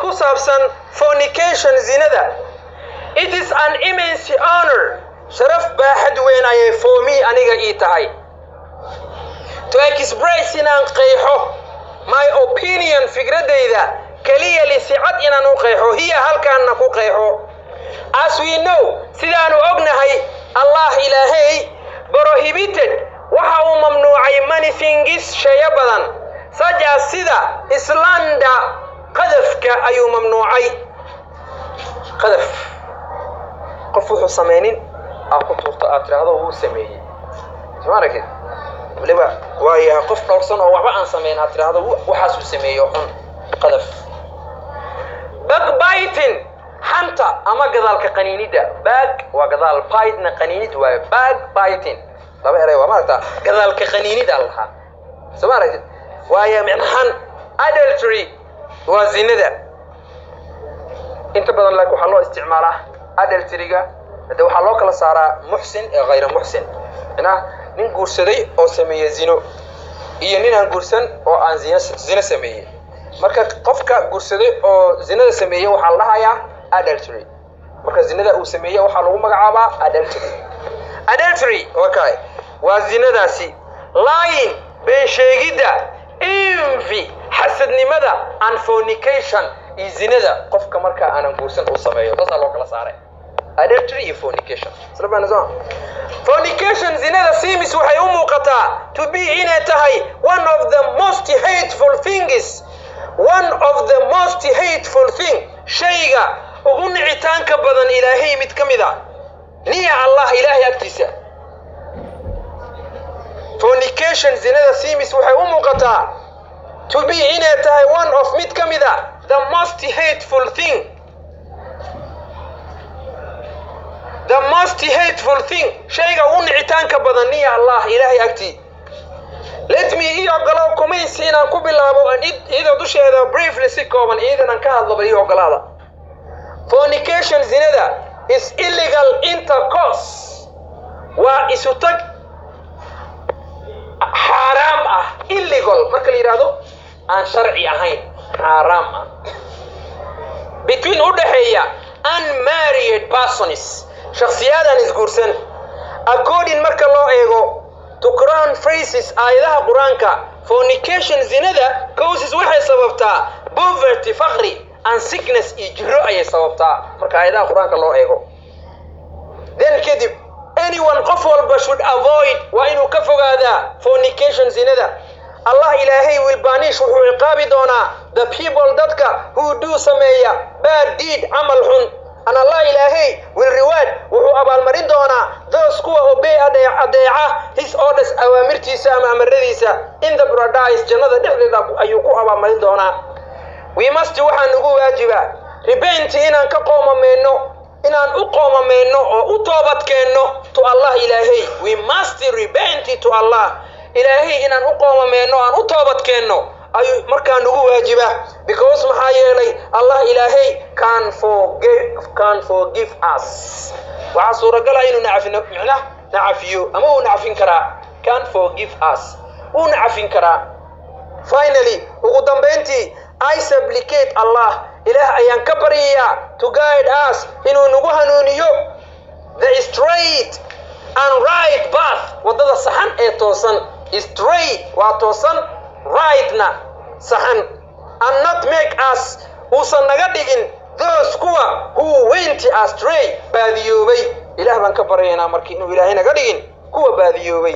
About ku saabsan fornication, zinada. It is an immense honor, sharaf baaxad weyn ayay, for me, aniga ii tahay, to express, inaan qeexo, my opinion, fikradayda, clearly, si cad inaan u qeexo, here, halkaanna ku qeexo. As we know, sidaanu ognahay, Allah, Ilaahay, prohibited, waxa uu mamnuucay, many things, shayo badan, such as, sida, slander, qadafka ayuu mamnuucay. Qadaf, qof wuxuu samaynin aad ku tuurto, aad tidhaahdo wuu sameeyey. Soo aragtid? Weliba waayahay qof dhowrsan oo waxba aan samayn aad tidhaahdo waxaasuu sameeyey oo xun, qadaf. Backbiting, xanta ama gadaalka qaniinidda. Back waa gadaal, bitena qaniinid waayo. Backbiting laba eray waa maaragta, gadaalka qaniinida lahaa. Soo ma aragtid? Waayo micnahan adultery waa zinada inta badan, laakiin waxaa loo isticmaalaa adulteryga hade waxaa loo kala saaraa muxsin ee hayra muxsin, micnaha nin guursaday oo sameeye zino iyo nin aan guursan oo aan zino sameeyey. Marka qofka guursaday oo zinada sameeyey waxaa la dhahayaa adultery. Marka zinada uu sameeyey waxaa lagu magacaabaa adultery. Adultery, okay, waa zinadaasi. Lying, been sheegidda, envy, xasadnimada, and fornication, iyo zinada qofka marka aanan guursan uu sameeyo. Saasaa loo kala saaray adultery iyo fornication. Isla fahanay soo? Fornication, zinada, seems, waxay u muuqataa, to be, inay tahay, one of the most hateful things, one of the most hateful thing, shayga ugu nicitaanka badan Ilaahay mid ka mid a, near Allah, Ilaahay agtiisa. Fornication, zinada, seems, waxay u muuqataa, to be, inay tahay, one of, mid ka mid a, the most hateful thing, the most hateful thing, shayga ugu nicitaanka badan, near Allah, Ilaahay agtii. Let me, ii ogolow, commence, inaan ku bilaabo, iyada dusheeda, briefly, si kooban iyadan aan ka hadlo ii ogolaada. Fornication, zinada, is illegal intercourse, waa isu tag xaaraam ah. Illegal marka la yidhaahdo, aan sharci ahayn, xaaraam ah, between, u dhexeeya, unmarried persons, shakhsiyaadaan isguursan. According, marka loo eego, to Quran phrases, aayadaha Qur-aanka, fornication, zinada, causes, waxay sababtaa, poverty, faqri, and sickness, iyo jiro ayay sababtaa marka aayadaha Qur-aanka loo eego. Then, kadib, anyone, qof walba, should avoid, waa inuu ka fogaadaa, fornication, zinada. Allah, Ilaahay, will punish, wuxuu ciqaabi doonaa, the people, dadka, who do, sameeya, bad deed, camal xun, and Allah, Ilaahay, will reward, wuxuu abaalmarin doonaa, those, kuwa, obey, adeeca, his orders, awaamirtiisa ama amaradiisa, in the paradise, jannada dhexdeeda ayuu ku abaalmarin doonaa. We must, waxaa nagu waajiba, repent, inaan ka qoomameyno, inaan u qoomameyno oo u toobadkeenno, to Allah, Ilaahay. We must repent to Allah, Ilaahay inaan u qoomameyno, aan u toobadkeenno ayuu markaa nagu waajiba, because, maxaa yeelay, Allah, Ilaahay, can forgive us, waxaa suuragala inuu nacafino, micnah nacafiyo ama uu nacafin karaa. Can forgive us, wuu nacafin karaa. Finally, ugu dambayntii, I supplicate Allah, Ilaah ayaan ka baryayaa, to guide us, inuu nagu hanuuniyo, the straight and right path, waddada saxan ee toosan. Straight waa toosan, rightna saxan. And not make us, uusan naga dhigin, those, kuwa, who went astray, baadiyoobay. Ilaah baan ka baryaynaa markii inuu Ilaahay naga dhigin kuwa baadiyoobay.